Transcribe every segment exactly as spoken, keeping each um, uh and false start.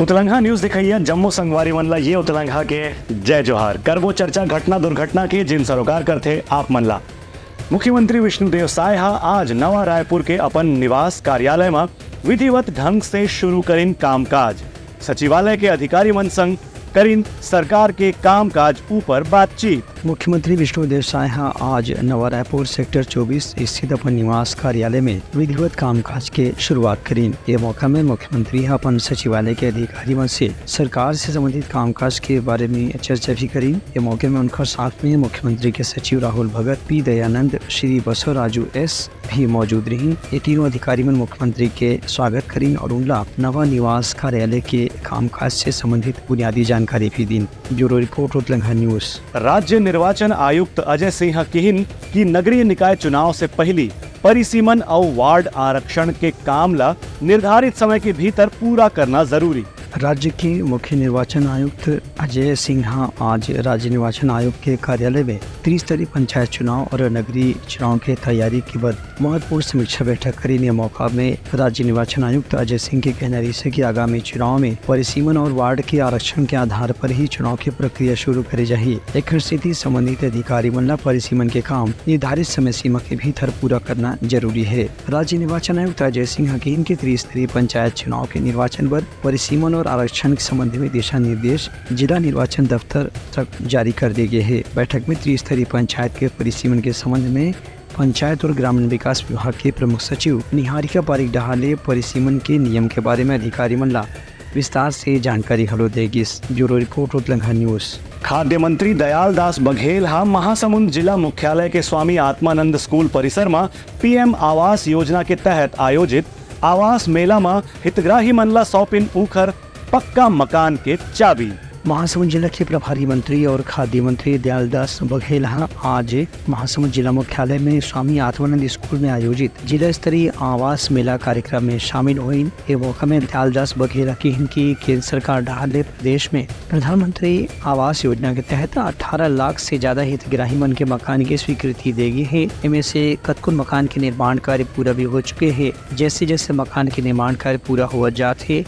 उतलंघा news देखइया जम्मो संगवारी मन ला ये उतलंघा के जय जोहार। करबो चर्चा घटना दुर्घटना के, जिन सरोकार करथे आप मन ला। मुख्यमंत्री विष्णुदेव साय हा आज नवा रायपुर के अपन निवास कार्यालय म विधिवत ढंग से शुरू करिन कामकाज। सचिवालय के अधिकारी मन संग करिन सरकार के कामकाज ऊपर बातचीत। मुख्यमंत्री विष्णुदेव साय हा आज नवा रायपुर सेक्टर चौबीस स्थित अपन निवास कार्यालय में विधिवत कामकाज के शुरुआत करिन। ये मौका में मुख्यमंत्री हा अपन सचिवालय के अधिकारी मन से सरकार से संबंधित कामकाज के बारे में चर्चा भी करिन। ये मौके में उनकर साथ में मुख्यमंत्री के सचिव राहुल भगत, पी दयानंद, श्री बसवराजू एस भी मौजूद रहिन। ये तीनों अधिकारी मन मुख्यमंत्री के स्वागत करिन और उनला नवा निवास कार्यालय के कामकाज से संबंधित बुनियादी जानकारी भी दीन। Bureau report, Utlangha news. राज्य निर्वाचन आयुक्त अजय सिंह ह किहिन कि नगरीय निकाय चुनाव से पहिली परिसीमन अउ वार्ड आरक्षण के काम ल निर्धारित समय के भीतर पूरा करना जरूरी। राज्य के मुख्य निर्वाचन आयुक्त अजय सिंह ह आज राज्य निर्वाचन आयोग के कार्यालय में त्रिस्तरीय पंचायत चुनाव और नगरीय चुनाव के तैयारी के बाद महत्वपूर्ण समीक्षा बैठक करिन। ये मौका में राज्य निर्वाचन आयुक्त अजय सिंह के कहना रहिस हे कि आगामी चुनाव में परिसीमन और वार्ड के आरक्षण के आधार पर ही चुनाव की प्रक्रिया शुरू करे जाही। एखर सेती संबंधित अधिकारी मन ला परिसीमन के काम निर्धारित समय सीमा के भीतर पूरा करना जरूरी है। राज्य निर्वाचन आयुक्त अजय सिंह ह किहिन कि त्रिस्तरीय पंचायत चुनाव के निर्वाचन बर परिसीमन और आरक्षण के संबंध में दिशा निर्देश जिला निर्वाचन दफ्तर तक जारी कर दिए गए हैं। बैठक में त्रिस्तरीय पंचायत के परिसीमन के संबंध में पंचायत और ग्रामीण विकास विभाग के प्रमुख सचिव निहारिका पारीक डहार ले परिसीमन के नियम के बारे में अधिकारी मन ला विस्तार से जानकारी घलो दे गिस। Bureau report, Utlangha news. खाद्य मंत्री दयाल दास बघेल हा महासमुंद जिला मुख्यालय के स्वामी आत्मानंद स्कूल परिसर म पीएम आवास योजना के तहत आयोजित आवास मेला म हितग्राही मन ला सौंपिन ऊखर पक्का मकान के चाबी। महासमुंद जिला के प्रभारी मंत्री और खाद्य मंत्री दयालदास बघेल हा आज महासमुंद जिला मुख्यालय में स्वामी आत्मानंद स्कूल में आयोजित जिला स्तरीय आवास मेला कार्यक्रम में शामिल होइन। ये मौका में दयालदास बघेल हा किहिन कि केंद्र सरकार डहार ले प्रदेश में प्रधानमंत्री आवास योजना के तहत अठारह लाख से ज्यादा हितग्राही मन के मकान के स्वीकृति दे गे हे। एमे से कतकुन मकान के निर्माण कार्य पूरा भी हो चुके हे। जैसे जैसे मकान के निर्माण कार्य पूरा होवत जात हे,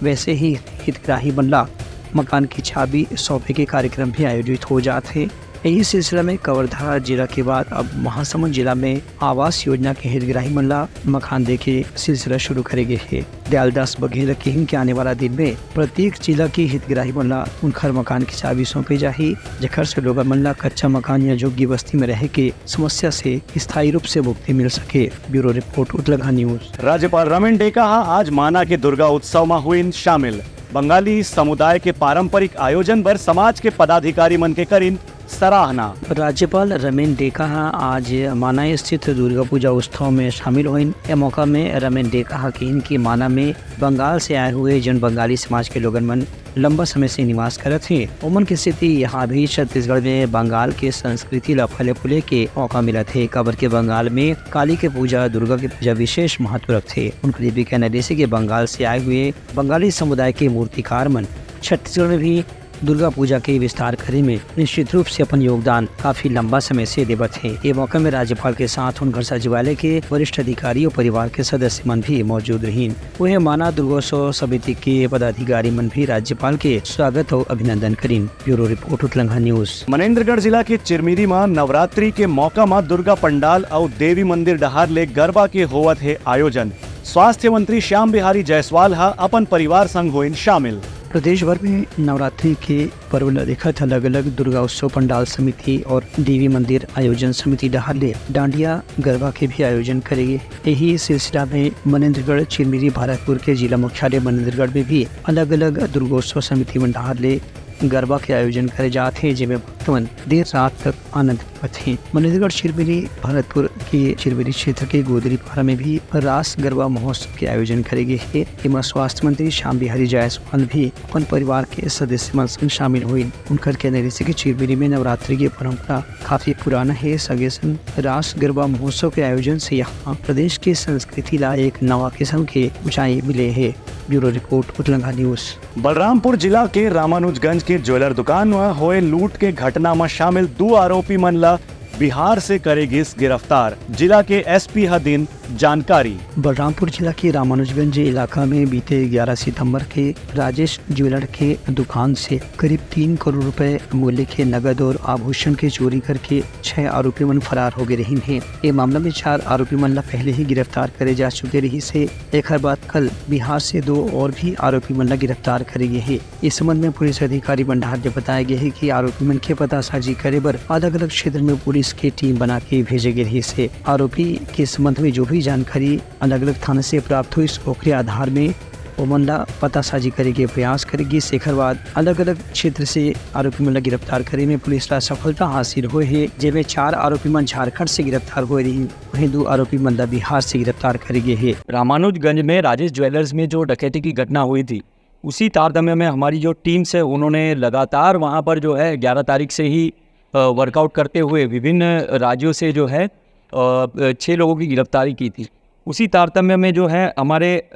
वैसे ही हितग्राही मन ला मकान की चाबी सौंपे के कार्यक्रम भी आयोजित हो जात हे। यही सिलसिला में कवर्धा जिला के बाद अब महासमुंद जिला में आवास योजना के हितग्राही मन ला मकान दे के सिलसिला शुरू करे गे हे। दयालदास बघेल किहिन के आने वाला दिन में प्रत्येक जिला के हितग्राही मन ला उनखर मकान की चाबी सौंपे जाही, जेखर से लोगन मन ला कच्चा मकान या झुग्गी बस्ती में रहे के समस्या से स्थायी रूप से मुक्ति मिल सके। Bureau report, Utlangha news. राज्यपाल रमेन डेका हा आज माना के दुर्गा उत्सव मा हुइन शामिल। बंगाली समुदाय के पारंपरिक आयोजन बर समाज के पदाधिकारी मन के करिन सराहना। राज्यपाल रमेन डेका हा आज माना स्थित दुर्गा पूजा उत्सव में शामिल होइन। ए मौका में रमेन डेका हा किहिन कि माना में बंगाल से आए हुए जन बंगाली समाज के लोगन मन लंबा समय से निवास करत हे, ओमन के सेती यहाँ भी छत्तीसगढ़ में बंगाल के संस्कृति ला फैले फूले के मौका मिलत हे, काबर के बंगाल में काली के पूजा, दुर्गा के पूजा विशेष महत्व रखथे। उनकर ये भी कहना रहिसे कि बंगाल से आए हुए बंगाली समुदाय के मूर्तिकार मन छत्तीसगढ़ में भी दुर्गा पूजा के विस्तार करे में निश्चित रूप से अपन योगदान काफी लंबा समय से देवत हे। ये मौका में राज्यपाल के साथ उनकर सचिवालय के वरिष्ठ अधिकारी और परिवार के सदस्य मन भी मौजूद रहिन। उहे माना दुर्गोत्सव समिति के पदाधिकारी मन भी राज्यपाल के स्वागत और अभिनंदन करिन। Bureau report, Utlangha news. Manendragarh जिला के चिरमिरी म नवरात्रि के मौका म दुर्गा पंडाल अउ देवी मंदिर डहार ले गरबा के होवत हे आयोजन। स्वास्थ्य मंत्री श्याम बिहारी जायसवाल ह अपन परिवार संग होइन शामिल। प्रदेश भर में नवरात्रि के पर्व ल देखत अलग-अलग दुर्गा उत्सव पंडाल समिति और देवी मंदिर आयोजन समिति डहार ले डांडिया गरबा के भी आयोजन करे गे। यही सिलसिला में मनेंद्रगढ़, चिरमिरी, भरतपुर के जिला मुख्यालय मनेंद्रगढ़ में भी अलग-अलग दुर्गोत्सव समिति मन डहार ले गरबा के आयोजन करे जात हे, जेमे भक्त मन देर रात तक आनंद लेवत हे। मनेंद्रगढ़ चिरमिरी भरतपुर के चिरमिरी क्षेत्र के गोदरीपारा में भी रास गरबा महोत्सव के आयोजन करे गे हे। एमा स्वास्थ्य मंत्री श्याम बिहारी जायसवाल भी अपन परिवार के सदस्य मन संग शामिल होइन। उनकर कहना रहिसे कि चिरमिरी में नवरात्रि के परंपरा काफी पुराना हे। संगे संग रास गरबा महोत्सव के आयोजन से यहाँ प्रदेश के संस्कृति ला एक नवा किस्म के ऊंचाई मिले हे। Bureau report, Utlangha news. Balrampur जिला के रामानुजगंज के ज्वेलर दुकान म होए लूट के घटना म शामिल दू आरोपी मन ल बिहार से करे गिस गिरफ्तार। जिला के एसपी ह दिन जानकारी। बलरामपुर जिला के रामानुजगंज इलाका में बीते ग्यारह सितंबर के राजेश ज्वेलर के दुकान से करीब तीन करोड़ रुपए मूल्य के नगद और आभूषण के चोरी करके छह आरोपी मन फरार हो गए रहिन हे। ये मामला में चार आरोपी मन ला पहले ही गिरफ्तार करे जा चुके रहिस हे। एखर बाद कल बिहार से दो और भी आरोपी मन ला गिरफ्तार करे गए हे। इस संबंध में पुलिस अधिकारी भंडार ने बताया गया है कि आरोपी मन के पतासाजी करे बर अलग-अलग क्षेत्र में पुलिस के टीम बना के भेजे गए रहिस हे। आरोपी के संबंध में जो भी जानकारी अलग-अलग थाना से प्राप्त हुई, ओकरे आधार में ओमन ला पतासाजी करे के प्रयास करे गिस। एखर बाद अलग-अलग क्षेत्र से आरोपी मन ला गिरफ्तार करे में पुलिस ला सफलता हासिल होए हे, जेमे चार आरोपी मन झारखंड से गिरफ्तार होए रहिन, वहीं दो आरोपी मन ला बिहार से गिरफ्तार करे गे हे। रामानुजगंज में राजेश ज्वेलर्स में जो डकैती की घटना हुई थी, उसी तारतम्य में हमारी जो टीम्स है, उन्होंने लगातार वहाँ पर जो है ग्यारह तारीख से ही, अ, वर्कआउट करते हुए विभिन्न राज्यों से जो है, अ, छः लोगों की गिरफ्तारी की थी। उसी तारतम्य में जो है हमारे, अ,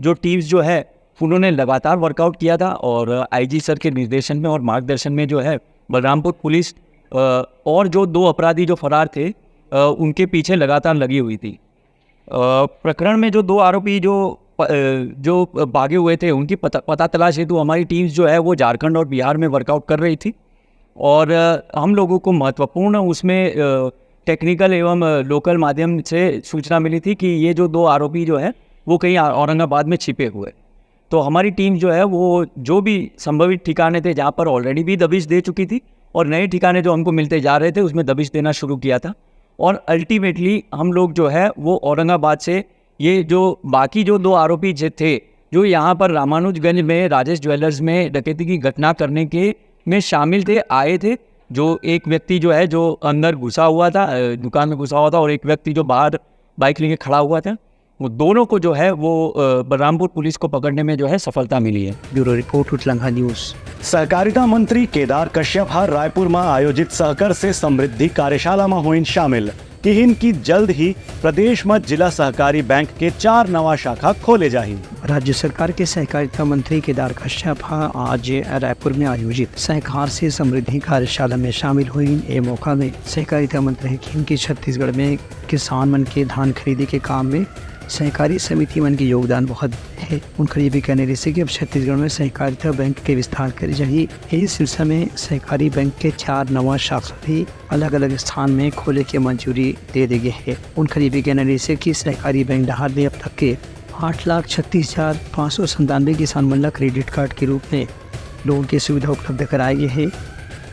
जो टीम्स जो है, उन्होंने लगातार वर्कआउट किया था और आईजी सर के निर्देशन में और मार्गदर्शन में जो है बलरामपुर पुलिस, अ, और जो दो अपराधी जो फरार थे, अ, उनके पीछे लगातार लगी हुई थी। अ, प्रकरण में जो दो आरोपी जो प-, अ, जो भागे हुए थे, उनकी पता, पता तलाश हेतु हमारी टीम्स जो है वो झारखंड और बिहार में वर्कआउट कर रही थी और, अ, हम लोगों को महत्वपूर्ण उसमें, अ, टेक्निकल एवं, अ, लोकल माध्यम से सूचना मिली थी कि ये जो दो आरोपी जो है वो कहीं औरंगाबाद में छिपे हुए। तो हमारी टीम जो है वो जो भी संभावित ठिकाने थे जहाँ पर ऑलरेडी भी दबिश दे चुकी थी और नए ठिकाने जो हमको मिलते जा रहे थे उसमें दबिश देना शुरू किया था। और अल्टीमेटली हम लोग जो है वो औरंगाबाद से ये जो बाकी जो दो आरोपी जे थे, जो यहाँ पर रामानुजगंज में राजेश ज्वेलर्स में डकैती की घटना करने के में शामिल थे, आए थे, जो एक व्यक्ति जो है जो अंदर घुसा हुआ था, अ, दुकान में घुसा हुआ था और एक व्यक्ति जो बाहर बाइक लेके खड़ा हुआ था, वो दोनों को जो है वो, अ, बलरामपुर पुलिस को पकड़ने में जो है सफलता मिली है। Bureau report, Utlangha news. सहकारिता मंत्री केदार कश्यप ह रायपुर म आयोजित सहकर से समृद्धि कार्यशाला म होइन शामिल। किहिन कि जल्द ही प्रदेश म जिला सहकारी बैंक के चार नवा शाखा खोले जाही। राज्य सरकार के सहकारिता मंत्री केदार कश्यप ह आज रायपुर में आयोजित सहकार से समृद्धि कार्यशाला में शामिल होइन। ए मौका में सहकारिता मंत्री ह किहिन कि छत्तीसगढ़ में किसान मन के धान खरीदे के काम में सहकारी समिति मन के योगदान बहुत हे। उनकर ये भी कहना रहिसे कि अब छत्तीसगढ़ में सहकारिता बैंक के विस्तार करे जाही। यही सिलसिला में सहकारी बैंक के चार नवा शाखा भी अलग-अलग स्थान में खोले के मंजूरी दे दे गे हे। उनकर ये भी कहना रहिसे कि सहकारी बैंक डहार ले अब तक के आठ लाख छत्तीस हजार पाँच सौ संतानवे किसान मन ला क्रेडिट कार्ड के रूप में लोन के सुविधा उपलब्ध कराए गे हे।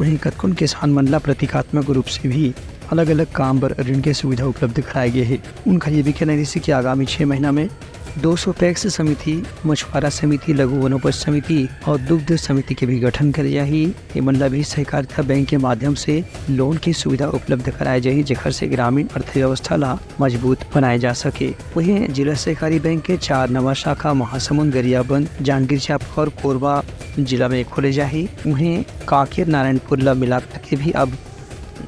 वहीं कतकोन किसान मन ला प्रतीकात्मक रूप से भी अलग-अलग काम बर ऋण के सुविधा उपलब्ध कराए गे हे। उनकर ये भी कहना रहिसे कि आगामी छह महीना में दो सौ पैक्स समिति, मछुआरा समिति, लघु वनोपज समिति और दुग्ध समिति के भी गठन करे जाही। ये मन ला भी सहकारिता बैंक के माध्यम से लोन की सुविधा उपलब्ध कराए जाही, जेकर से ग्रामीण अर्थव्यवस्था ला मजबूत बनाए जा सके। वहीं जिला सहकारी बैंक के चार नवा शाखा महासमुंद, गरियाबंद, जांजगीर चांपा और कोरबा जिला में खोले जाही। वहीं कांकेर नारायणपुर ला मिला के भी अब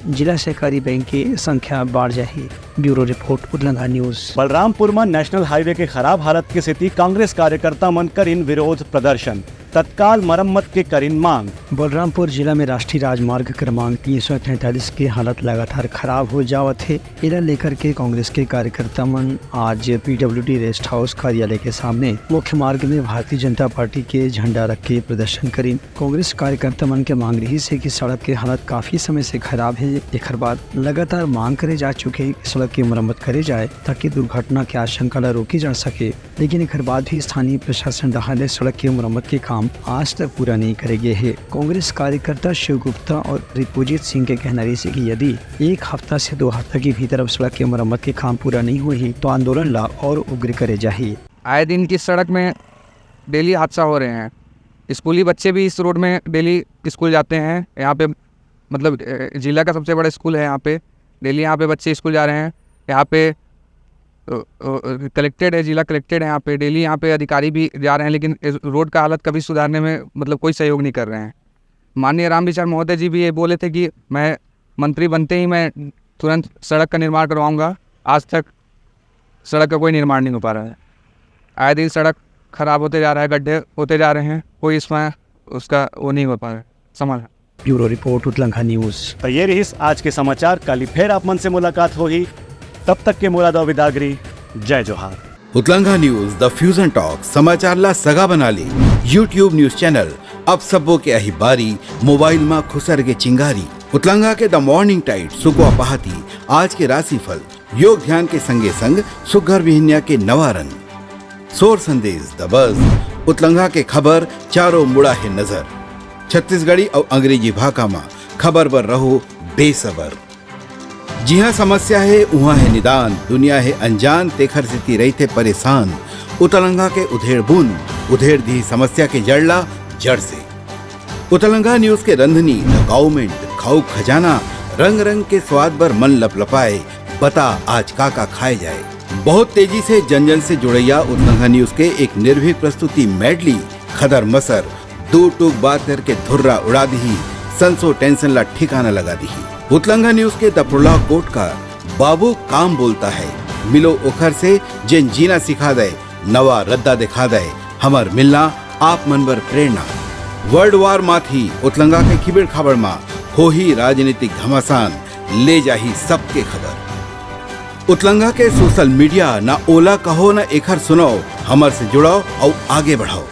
जिला सहकारी बैंक के संख्या बाढ़ जाही। Bureau report, Utlangha news. Balrampur म नेशनल हाईवे के खराब हालत के सेती कांग्रेस कार्यकर्ता मन करिन विरोध प्रदर्शन, तत्काल मरम्मत के करिन मांग। बलरामपुर जिला में राष्ट्रीय राजमार्ग क्रमांक तीन सौ तैंतालीस के हालत लगातार खराब हो जावत हे। एला लेकर के कांग्रेस के कार्यकर्ता मन आज पीडब्ल्यूडी रेस्ट हाउस कार्यालय के सामने मुख्य मार्ग में भारतीय जनता पार्टी के झंडा रख के प्रदर्शन करिन। कांग्रेस कार्यकर्ता मन के मांग रहिस हे कि सड़क के हालत काफी समय से खराब हे। एखर बाद लगातार मांग करे जा चुके हे कि सड़क की मरम्मत करे जाए, ताकि दुर्घटना के आशंका ला रोके जा सके। लेकिन एखर बाद भी स्थानीय प्रशासन डहार ले सड़क के मरम्मत के काम आज तक पूरा नहीं करे गे हे। कांग्रेस कार्यकर्ता शिव गुप्ता और रिपुजीत सिंह के कहना रहिस हे कि यदि एक हफ्ता से दो हफ्ता के भीतर अब सड़क के मरम्मत के काम पूरा नहीं होही, तो आंदोलन ला और उग्र करे जाही। आए दिन की सड़क में डेली हादसा हो रहे हैं। स्कूली बच्चे भी इस रोड में डेली स्कूल जाते हैं। यहाँ पे, मतलब, अ, जिला का सबसे बड़ा स्कूल है यहाँ पे। डेली यहाँ पे बच्चे स्कूल जा रहे हैं। यहाँ पे, अ, अ, कलेक्टेड है, जिला कलेक्टेड है यहाँ पे। डेली यहाँ पे अधिकारी भी जा रहे हैं, लेकिन इस रोड का हालत कभी सुधारने में, मतलब, कोई सहयोग नहीं कर रहे हैं। माननीय राम विचार महोदय जी भी ये बोले थे कि मैं मंत्री बनते ही मैं तुरंत सड़क का निर्माण करवाऊंगा। आज तक सड़क का कोई निर्माण नहीं हो पा रहा है। आए दिन सड़क खराब होते जा रहा है, गड्ढे होते जा रहे हैं, कोई इसमें उसका वो नहीं हो पा रहा है समाधान। Bureau report, Utlangha news. तो ये रहिस आज के समाचार। काली फेर आप मन से मुलाकात होही, तब तक के मोला दो बिदागरी। जय जोहार। उतलंगा न्यूज, द फ्यूजन टॉक, समाचार ला सगा बना ले। YouTube न्यूज चैनल, अब सबो के आही बारी, मोबाइल मा खुसर के चिंगारी। उतलंगा के द मॉर्निंग टाइट, सुकवा पहाती, आज के राशिफल, योग ध्यान के संगे संग सुग्घर बिहनिया के नवा रंग, सोर संदेश, द बज, उतलंगा के खबर, चारों मुड़ा हे नजर। छत्तीसगढ़ी अउ अंग्रेजी भाखा मा खबर बर रहो बेसबर। जिहाँ समस्या हे, उहाँ हे निदान, दुनिया हे अनजान, तेखर सेती रहिथे परेशान। उतलंगा के उधेड़ बुन, उधेड़ दिही समस्या के जड़ ला जड़ से। उतलंगा न्यूज के रंधनी, द काउमेंट, खाऊ खजाना, रंग रंग के स्वाद बर मन लपलपाए, बता आज का का खाए जाए। बहुत तेजी से जन जन से जुड़ैया उतलंगा न्यूज के एक निर्भीक प्रस्तुति मेडली, खदर मसर, दू टूक बात करके धुर्रा उड़ा दिही, संसो टेंशन ला ठिकाना लगा दिही। उतलंगा न्यूज के द प्रोलॉग कोट का बाबू काम बोलता है, मिलो ओखर से जेन जीना सिखा दे, नवा रद्दा दिखा दे, हमर मिलना आप मन बर प्रेरणा। वर्ल्ड वार माथी उतलंगा के खिबेड़ खाबड़ मा होही राजनीतिक घमासान, ले जाही सबके खबर। उतलंगा के सोशल मीडिया, ना ओला कहो ना एखर सुनाओ, हमर से जुड़ाओ अउ आगे बढ़ाओ।